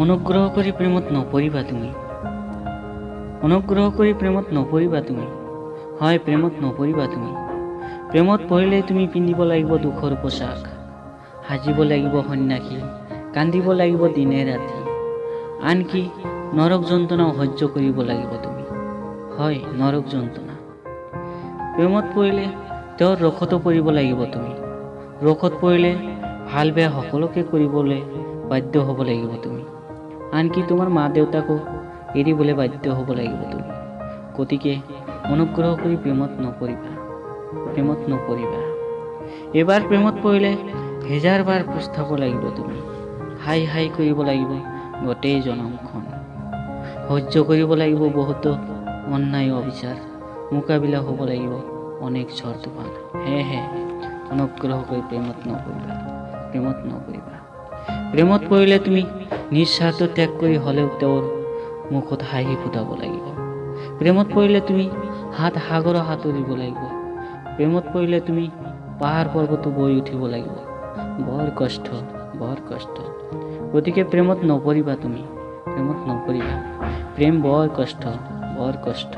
অনুগ্ৰহ কৰি প্ৰেমত নপৰিবা তুমি, অনুগ্ৰহ কৰি প্ৰেমত নপৰিবা তুমি, হয় প্ৰেমত নপৰিবা তুমি। প্ৰেমত পৰিলেই তুমি পিন্ধিব লাগিব দুখৰ পোছাক, সাজিব লাগিব সন্যাসী, কান্দিব লাগিব দিনে ৰাতি, আনকি নৰক যন্ত্ৰণাও সহ্য কৰিব লাগিব তুমি, হয় নৰক যন্ত্ৰণা। প্ৰেমত পৰিলে তেওঁৰ ৰসতো পৰিব লাগিব তুমি, ৰসত পৰিলে ভাল বেয়া সকলোকে কৰিবলৈ বাধ্য হ'ব লাগিব তুমি, আনকি তোমাৰ মা দেউতাকো এৰিবলৈ বাধ্য হ'ব লাগিব তুমি। গতিকে অনুগ্ৰহ কৰি প্ৰেমত নপৰিবা, প্ৰেমত নপৰিবা। এবাৰ প্ৰেমত পৰিলে হেজাৰবাৰ প্ৰস্তাব লাগিব তুমি, হাই হাই কৰিব লাগিব গোটেই জনমখন, সহ্য কৰিব লাগিব বহুতো অন্যায় অবিচাৰ, মোকাবিলা হ'ব লাগিব অনেক ঝড় তুফান। সেয়েহে অনুগ্ৰহ কৰি প্ৰেমত নপৰিবা, প্ৰেমত নপৰিবা। প্ৰেমত পৰিলে তুমি নিজ স্বাৰ্থ ত্যাগ কৰি হ'লেও তেওঁৰ মুখত হাঁহি ফুটাব লাগিব। প্ৰেমত পৰিলে তুমি সাত সাগৰৰ সাঁতুৰিব লাগিব। প্ৰেমত পৰিলে তুমি পাহাৰ পৰ্বতো বৈ উঠিব লাগিব। বৰ কষ্ট, বৰ কষ্ট। গতিকে প্ৰেমত নপৰিবা তুমি, প্ৰেমত নপৰিবা। প্ৰেম বৰ কষ্ট, বৰ কষ্ট।